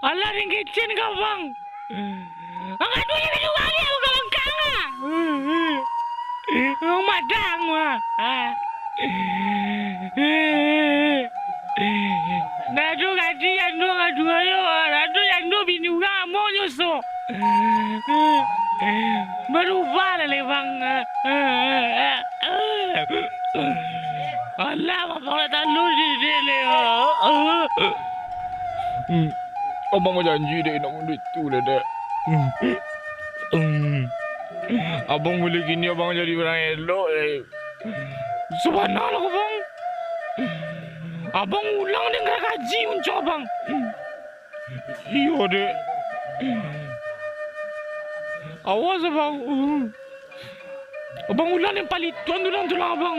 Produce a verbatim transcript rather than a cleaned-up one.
Alah, ning kecen ka, Bang. Angah tu jadi urang dia, urang kangah. Urang madang, wah. Ah. Nado gaji ando aduh ayo, nado ando bini urang amo nyoso. Barubah lah leh, Bang. Alah, Bang, lah talu di, di, di. Hmm. Abang bajanji dek, nak mundur itu lah, dek. Hmm. Hmm. Abang mulai kini, abang jadi urang elok, dek. Sabana lah, Bang. Abang ulang dek garagaji muncak, Bang. Iyo, dek. Awas, Bang. Abang ulang dek palituan tu, Bang, tulang, Bang.